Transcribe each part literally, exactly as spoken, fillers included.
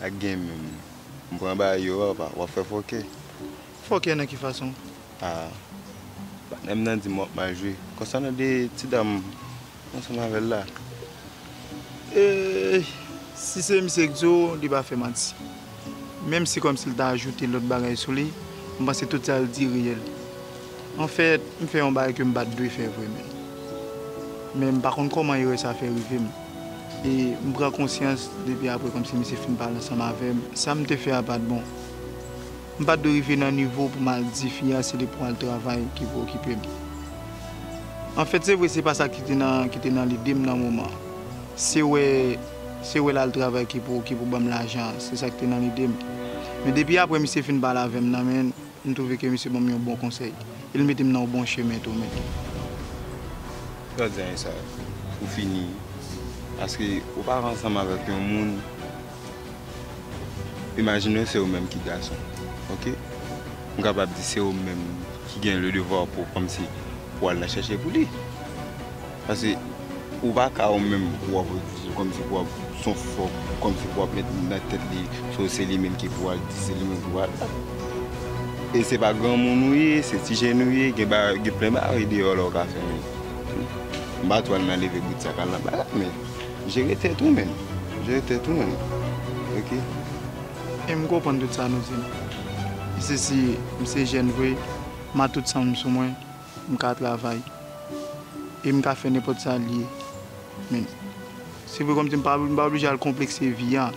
Sa k gen menm? M pran bagay yo, papa, w ap fè fòkè. Fòkè nan ki fason? Ah, patnè m nan di m w ap mal jwe. Konsènan de ti dam ansanm avè l la. E, si se misye k di w, li pa fè manti. Menm si kòmsi l ta ajoute lòt bagay sou li, m panse tout sa l di reyèl. Anfèt, m fè yon bagay ke m pa t dwe fè vre menm. Men m pa konn kòman erè sa fè rive m. E m pran konsyans depi apre kòmsi misye fin pale ansanm avè m. Sa m te fè a pa t bon. M pa t dwe rive nan nivo pou m al di fi a se li pou al travay ki pou okipe m. Anfèt, se vre, se pa sa ki te nan, ki te nan lide m nan moman an. Se wè, se wè l al travay ki pou, ki pou ban m lajan an. Se sa ki te nan lide m. Men depi apre misye fin pale avè m nan, men, m twouve ke misye ban m yon bon konsèy. E l mete m nan yon bon chemen tou, men. Sa w di a sa, pou fini, paske ou pa ansanm avèk yon moun, imajine w se ou menm ki gason, oke? M kapab di se ou menm ki gen le devwa pou, kòmsi, pou al nan chèche pou li. Paske ou pa ka ou menm pou w ap di kòmsi pou w ap son fòk, kòmsi pou w ap met nan tèt li, so se li menm ki pou al di, se li menm ki pou al dat. E se pa granmoun ou ye, se ti jèn ou ye, gen ba, gen plen bagay deyò la ou ka fè, men. M pa twò al nan leve bout sa k al nan bagay, men jere tèt ou, menn. Jere tèt ou, menn. Oke? E m konprann tout sa nou di m. Misye, si m se jèn vre, m a tout san m sou mwen, m ka travay. E m ka fè nenpòt sa l ye. Men, se vre kòmsi m pa, m pa oblije al konplekse vi a.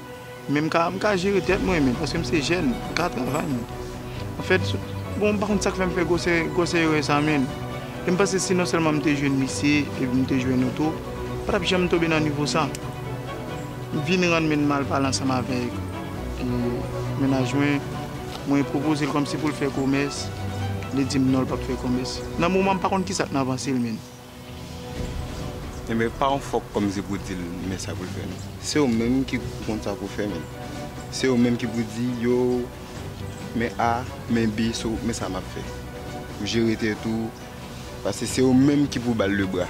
Men m ka, m ka jere tèt mwen, men, paske m se jèn, m ka travay, men. Anfèt, bon, m pa konn sa k fè m fè gwosè, gwosè erè sa, men. E m panse si non sèlman m te jwenn misye, epi m te jwenn nou tou, m pa t ap janm tonbe nan nivo sa. M vin rann men m al pale ansanm avèk, e, mennaj mwen. Mwen pwopoze l kòmsi pou l fè komès. Li di m non, l p ap fè komès. Nan moman, m pa konn kisa k nan panse l, men. Enben, pa yon fòk kòmsi pou di l men sa pou l fè, non. Se ou menm ki pou konn sa pou fè, men. Se ou menm ki pou di, yo, men A, men B, so, men sa m ap fè. Ou jere tèt ou, paske se ou menm ki pou ba l lebra.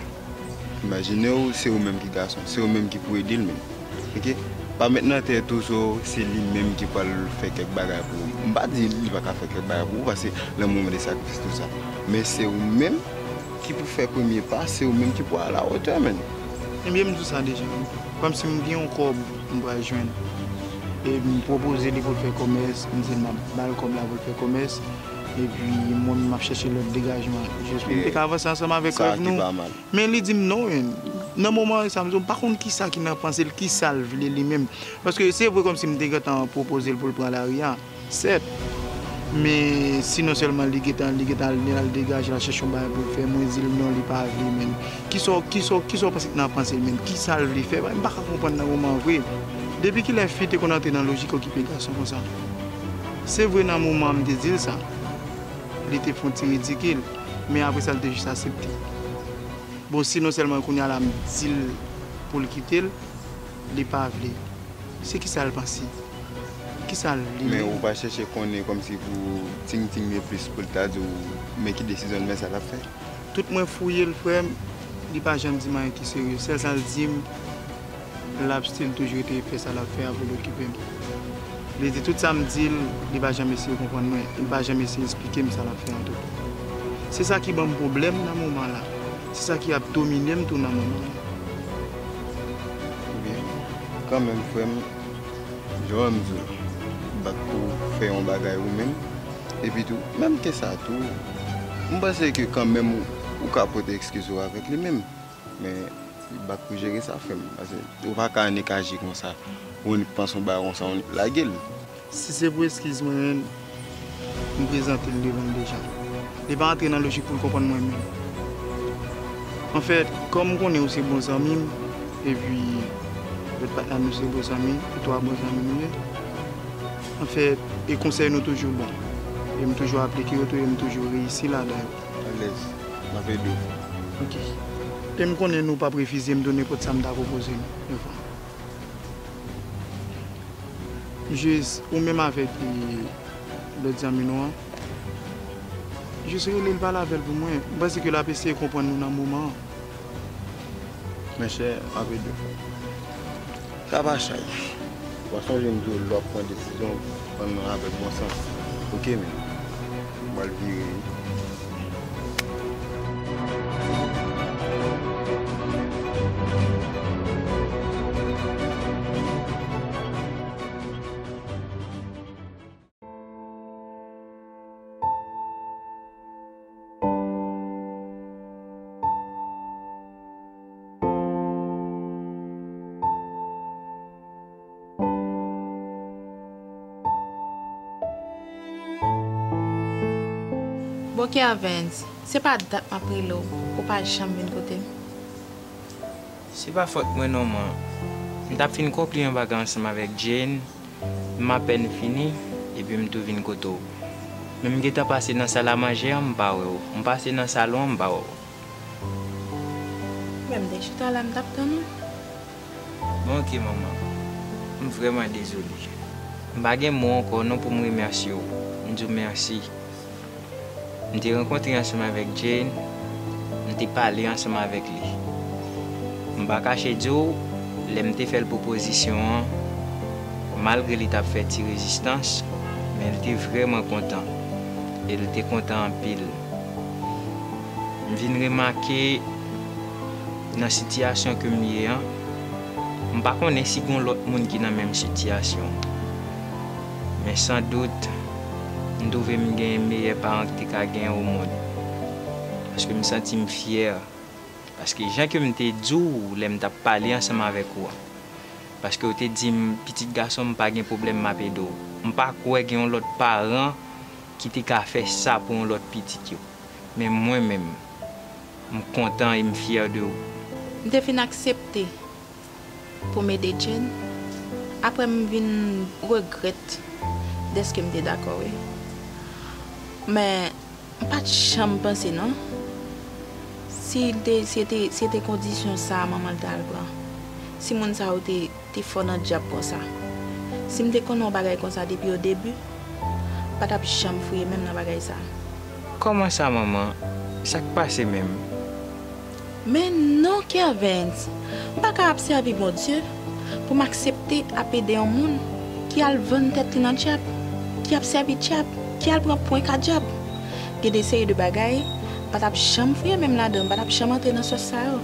Imajine w, se ou menm ki gason, se ou menm ki pou ede l menm. Oke? Pa met nan tèt ou, so, se li menm ki pral fè kèk bagay pou ou. M pa di li pa ka fè kèk bagay pou ou, paske lanmou mande sakrifis, tou sa. Men se ou menm ki pou fè premye pa, se ou menm ki pou alatè, menn. Ebyen, m di w sa deja. Kòmsi m gen yon kòb m pral jwenn. E m pwopoze li pou l fè kòmès, m di l m ap ba l kòb la pou l fè kòmès. Epi mwen menm m ap chèche lòt degajman. Jis pou m te ka avanse ansanm avèk rèv nou. Sa ki pa mal. Men li di m non, men nan moman sa, m di w, m pa konn kisa ki nan panse l, kisa l vle li menm. Paske se vre kòmsi m te gentan pwopoze l pou l pran lari a. Sèt. Men si non sèlman li gentan, li gentan al, al degaje, l al chèche yon bagay pou l fè, mwen di l non, li pa vle, men. Kisa w, kisa w, kisa w panse k nan panse l, men? Kisa l vle fè? M pa ka konprann nan moman an vre. Depi kilè fi te konn antre nan lojik okipe gason konsa? Se vre nan moman an m te di l sa. Li te fè yon ti ridikil. Men apre sa, l te jis aksepte. Bon, si non sèlman kounye a la m di l pou l kite l, li pa vle. Se kisa l panse? Kisa l vle menm? Men ou pa chèche konnen kòmsi pou ting ting de plis pou l ta di w men ki desizyon l, men sa l ap fè? Tout mwen fouye l, frè m, li pa janm di m anyen ki serye. Sèl sa l di m, l ap still toujou rete fè sa l ap fè a pou l okipe m. Li di tout sa m di l, li pa janm eseye konprann mwen, li pa janm eseye esplike m sa l ap fè an tou. Se sa ki ban m pwoblèm nan moman la. Se sa ki ap domine m tou nan moman la. Ebyen, kanmenm, frè m, jan m di w, bat pou fè yon bagay ou menm. Epi tou, menm ke sa tou, m panse ke kanmenm ou, ou ka pote ekskiz ou avèk li menm. Men, bat pou jere sa, frè m. Paske ou pa ka annik aji konsa, ou annik panse yon bagay konsa, ou annik lage l. Si se pou eskiz mwen menm, m prezante l devan l deja. Li pa antre nan lojik pou l konprann mwen menm. Anfèt, kòm m konnen ou se bon zanmi m, epi lòt patnè nou se bon zanmi, e twa bon zanmi nou ye. Anfèt, e konsèy nou toujou bon. E m toujou aplike yo tou, e m toujou reyisi ladan yo. Alèz, m ap ede w. Oke. E m konnen nou p ap refize m tou nenpòt sa m ta pwopoze nou, devan. Jis, ou menm avèk, e, lòt zanmi nou an, jis rele l, pale avè l pou mwen. M panse ke l ap eseye konprann nou nan moman an. Monchè, m ap ede w, frè m. Sa pa chay. W a sonje m di w lè w ap pran desizyon, pran l nan avèk bon sans. Oke, men. M pral vire wi. Bon, Kervens, se pa dat m ap rele w, ou pa janm vin kote m. Se pa fòt mwen non, man. M t ap fin konkli yon bagay ansanm avèk Jane, m apèn fini, epi m tou vin kote w. Men m gentan pase nan sal a manje an, m pa wè w. M pase nan salon an, m pa wè w. Men m te chita la, m t ap tann ou. Bon, oke, manman. M vrèman dezole. M pa gen mo ankò non pou m remèsye w. M di w mèsi. M te rankontre ansanm avèk Jane, m te pale ansanm avèk li. M pa kache di w, lè m te fè l pwopozisyon an, malgre li t ap fè ti rezistans, men l te vrèman kontan. E l te kontan anpil. M vin remake nan sitiyasyon ke m ye an, m pa konnen si gen lòt moun ki nan menm sitiyasyon. Men san dout, m twouve m gen meyè paran ki te ka gen o mond. Paske m santi m fyè. Paske jan ke m te di w lè m t ap pale ansanm avèk ou an. Paske w te di m, "Pitit gason m, pa gen pwoblèm, m ap ede w." M pa kwè gen yon lòt paran ki te ka fè sa pou yon lòt pitit yo. Men mwen menm, m kontan e m fyè de ou. M te fin aksepte pou m ede Jane. Apre m vin regrèt dèske m te dakò, wi. Men m pa t janm panse non. Si te, si te, si te kondisyon sa a manman l t al pran. Si moun sa yo te te fò nan dyab konsa. Si m te konnen yon bagay konsa depi o debi, m pa t ap janm fouye men m nan bagay sa. Kòman sa, manman? Sa k pase menm? Men non, Kervens! M pa ka ap sèvi Bondye pou m aksepte ap ede yon moun ki al vann tèt li nan dyab, ki ap sèvi dyab, ki al pran pwen ka dyab. Gen de seri de bagay, m pa t ap janm fouye men m ladan, m pa t ap janm antre nan sòs sa yo.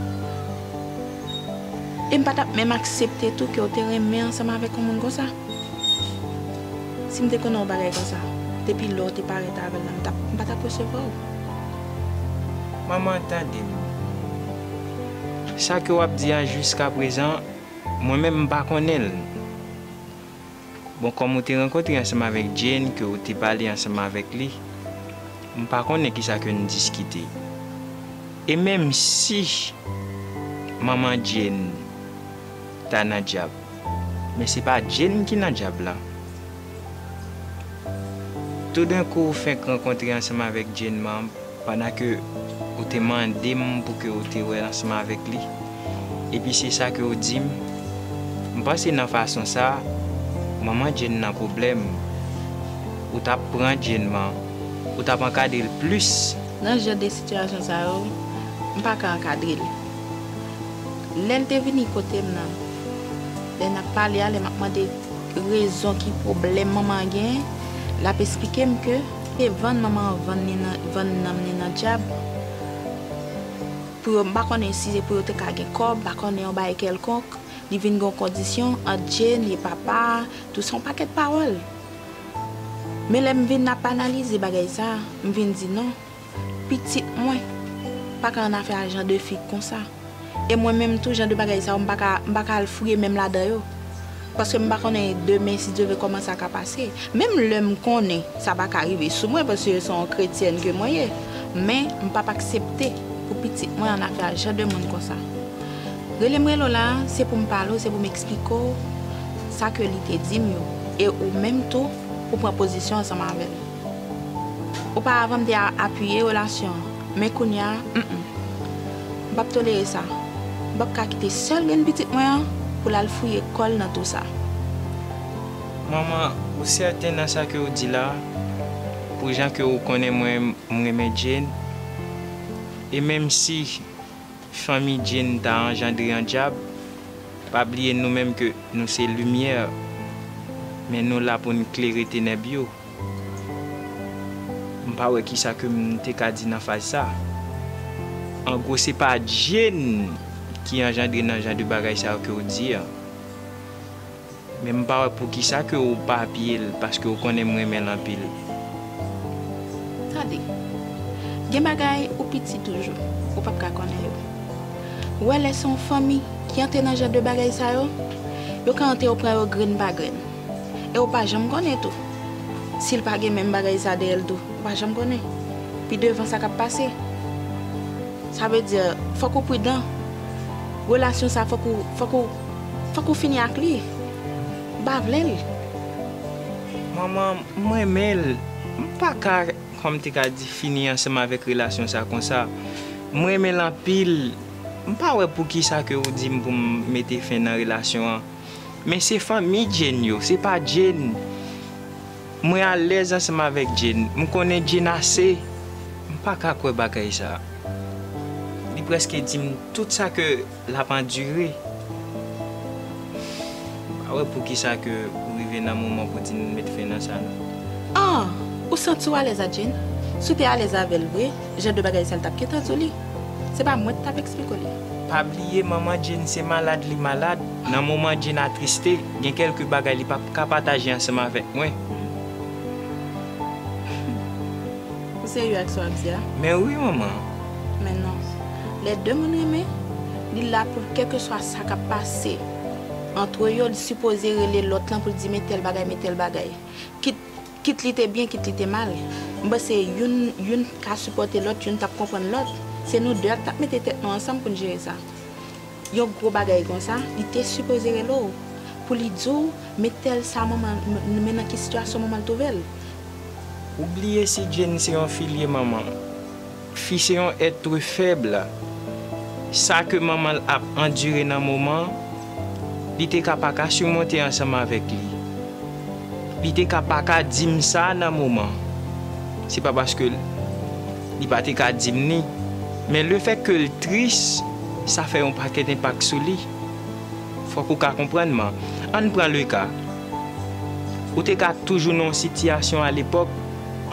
E m pa t ap menm aksepte tou ke w te renmen ansanm avèk yon moun konsa. Si m te konnen yon bagay konsa, depi lè w te parèt avè l la, m t ap, m pa t ap resevwa w. Manman, tande m. Sa ke w ap di a jiskaprezan, mwen menm m pa konnen l. Bon, kòm ou te rankontre ansanm avèk Jane, ke ou te pale ansanm avèk li, m pa konnen kisa ke n diskite. E menm si manman Jane ta nan dyab, men se pa Jane ki nan dyab la. Toudenkou, ou fenk rankontre ansanm avèk Jane, man, pandan ke ou te mande m pou ke ou te wè l ansanm avèk li. Epi se sa ke ou di m. M panse nan fason sa, manman Jane nan pwoblèm. Ou t ap pran Jane, man, ou t ap ankadre l plis. Nan jan de sitiyasyon sa yo, m pa ka ankadre l. Lè l te vini kote m nan, lè n ap pale a, lè m ap mande rezon ki pwoblèm manman an genyen, l ap esplike m ke se vann manman an vann li nan, vann nanm li nan dyab. Pou yo, m pa konnen si se pou yo te ka gen kòb, m pa konnen yon bagay kèlkonk, li vin gen yon kondisyon ant Jane e papa a, tout se yon pakèt pawòl. Men lè m vin ap analize bagay sa, m vin di non, pitit mwen pa ka annafè a jan de fi konsa. E mwen menm tou, jan de bagay sa yo, m pa ka, m pa ka al fouye men m ladan yo. Paske m pa konnen demen, si Dye vle, kòman sa ka pase. Menm lè m konnen sa pa ka rive sou mwen, paske se yon kretyèn ke mwen ye. Men, m p ap aksepte pou pitit mwen annafè a jan de moun konsa. Rele m rele w la a, se pou m pale w, se pou m eksplike w sa ke li te di m yo. E ou menm tou, pou pran pozisyon ansanm avè l. Oparavan, m te a-, apiye relasyon an, men kounye a, mm, mm. M p ap tolere sa. M p ap ka kite sèl grenn pitit mwen an pou l al fouye kò l nan tou sa. Manman, ou sèten nan sa ke w di la, pou jan ke ou konnen mwen, m renmen Jane. E menm si fanmi Jane ta anjandre yon dyab, pa bliye nou menm ke nou se limyè. men nou la pou n klere tenèb yo. M pa wè kisa ke m te ka di nan faz sa. An gwo, se pa Jane ki anjandre nan jan de bagay sa yo ke w di a. Men m pa wè poukisa ke w pa apiye l, paske w konnen m renmen l anpil. Tande, gen bagay ou piti toujou, ou p ap ka konnen yo. Ou wè lè se yon fanmi ki antre nan jan de bagay sa yo, yo ka antre yo pran yo grenn pa grenn. E ou pa janm konnen tou. Si l pa gen menm bagay sa dèyè l tou, ou pa janm konnen. Pi devan sa k ap pase. Sa vle di, fòk ou pridan. Relasyon sa, fòk ou, fòk ou, fòk ou fini ak li. M pa vle l. Manman, m renmen l. M pa ka, kòm te ka di, fini ansanm avèk relasyon sa konsa. M renmen l anpil. M pa wè poukisa ke ou di m pou m mete fen nan relasyon an. Men se fanmi Jane yo, se pa Jane. Mwen alèz ansanm avèk Jane. M konnen Jane ase. M pa ka kwè bagay sa. Li prèske di m tout sa ke l ap andire. M pa wè poukisa ke ou rive nan moman pou di n met fen nan sa non. Ah, ou santi w alèz ak Jane? Si w te alèz avè l vre, jan de bagay sa l t ap gentan di w li. Se pa mwen ki t ap eksplike w li. Pa bliye manman Jane se malad li malad. Nan moman Jane atriste, gen kèlke bagay li p ap ka pataje ansanm avèk mwen. Ou serye ak sa w ap di a? Men wi, manman. Men non. Lè de moun renmen, li la pou kèlkeswa sa k ap pase antre yo, li sipoze rele lòt lan pou l di men tèl bagay, men tèl bagay. Kit, kit li te byen, kit li te mal. M panse youn, youn ka sipòte lòt, youn t ap konprann lòt. Se nou de a k t ap mete tèt nou ansanm pou n jere sa. Yon gwo bagay konsa, li te sipoze rele w pou li di w, men tèl sa manman, men nan ki sitiyasyon manman l twouve l. Ou bliye si Jane se yon fi l ye, manman. Fi se yon èt fèb. Sa ke manman l ap andire nan moman, li te ka pa ka simonte ansanm avèk li. Li te ka pa ka di m sa nan moman. Se pa paske li pa te ka di m ni. Men lefètke l tris, sa fè yon pakèt enpak sou li. Fòk ou ka konprann mwen. Ann pran le ka. Ou te ka toujou nan yon sitiyasyon alepòk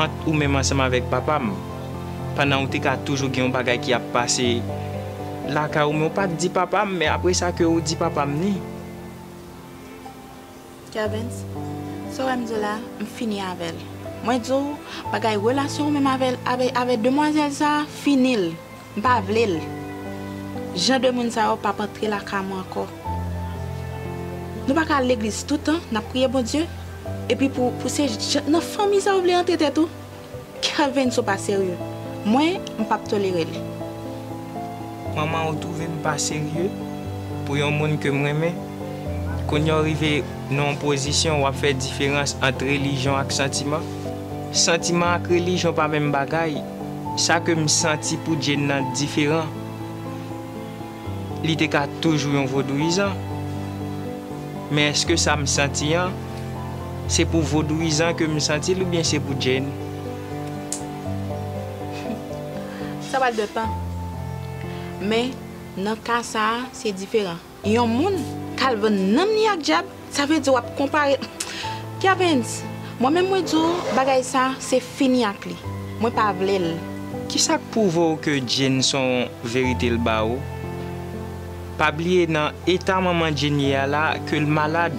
ant ou menm ansanm avèk papa m. Pandan ou te ka toujou gen yon bagay ki ap pase lakay ou, men ou pa t di papa m, men apre sa ke ou di papa m ni. Kervens, sa w wè m di w la, m fini avè l. Mwen di w, bagay relasyon ou menm avè, avè, avè demwazèl sa, fini l. M pa vle l. Jan de moun sa yo p ap antre lakay mwen ankò. Nou pa ka al legliz toutan, n ap priye Bondye, epi pou, pou se jan, nan fanmi sa w vle antre tèt ou? Kervens, ou pa serye. Mwen, m p ap tolere l. Manman, ou twouve m pa serye pou yon moun ke m renmen? Kounye a w rive nan yon pozisyon w ap fè diferans ant relijyon ak santiman. Santiman ak relijyon pa menm bagay. Sa ke m santi pou Jane nan diferan. Li te ka toujou yon vodouyizan. Men èske sa m santi an, se pou vodouyizan ke m santi l oubyen se pou Jane? Sa pral depann. Men, nan ka sa a, se diferan. Yon moun k al vann nanm li ak dyab, sa vle di w ap konpare. Kervens, mwen menm mwen di w, bagay sa, se fini ak li. Mwen pa vle l. Kisa k pwouve w ke Jane se yon verite l ba ou? Pa bliye nan eta manman Jane ye a la ke l malad.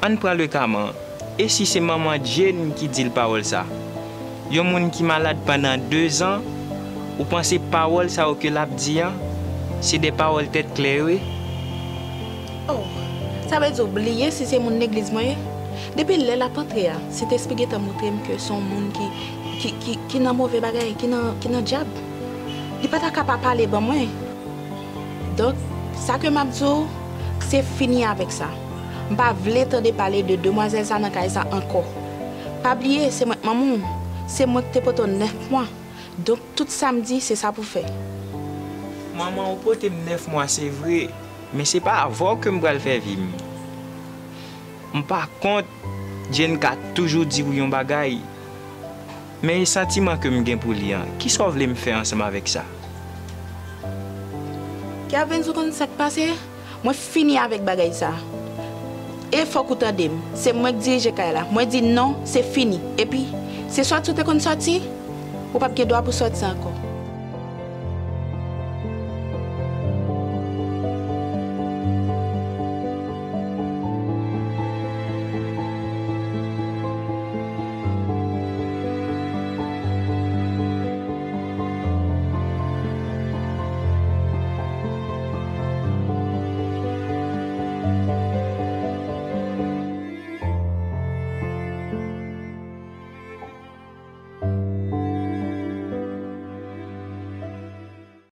Ann pran le ka man, e si se manman Jane ki di l pawòl sa? Yon moun ki malad pandan dezan, ou panse pawòl sa yo ke l ap di an, se de pawòl tèt klè yo ye? Oh, sa vle di w bliye si se moun legliz mwen ye? Depi lè l ap antre a, Sentespri gentan montre m ke se yon moun ki, ki, ki, ki nan move bagay, ki nan, ki nan dyab. Li pa ta ka pa pale ban mwen. Donk, sa ke m ap di w, se fini avèk sa. M pa vle tande pale de demwazèl sa nan kay sa ankò. Pa bliye, se mwen k manman w. Se mwen k te pote w nèf mwa. Donk, tout sa m di, se sa pou fè. Manman, ou pote m nèf mwa, se vre, men se pa avè w ke m pral fè vi m. M pa kont, Jane ka toujou di w yon bagay. Men e santiman ke m gen pou li an, kisa w vle m fè ansanm avèk sa? Kervens, ou konn sa k pase? Mwen fini avèk bagay sa. E fòk ou tande m. Se mwen k dirije kay la. Mwen di non, se fini. Epi, se sòti ou te konn sòti, ou p ap gen dwa pou sòti ankò.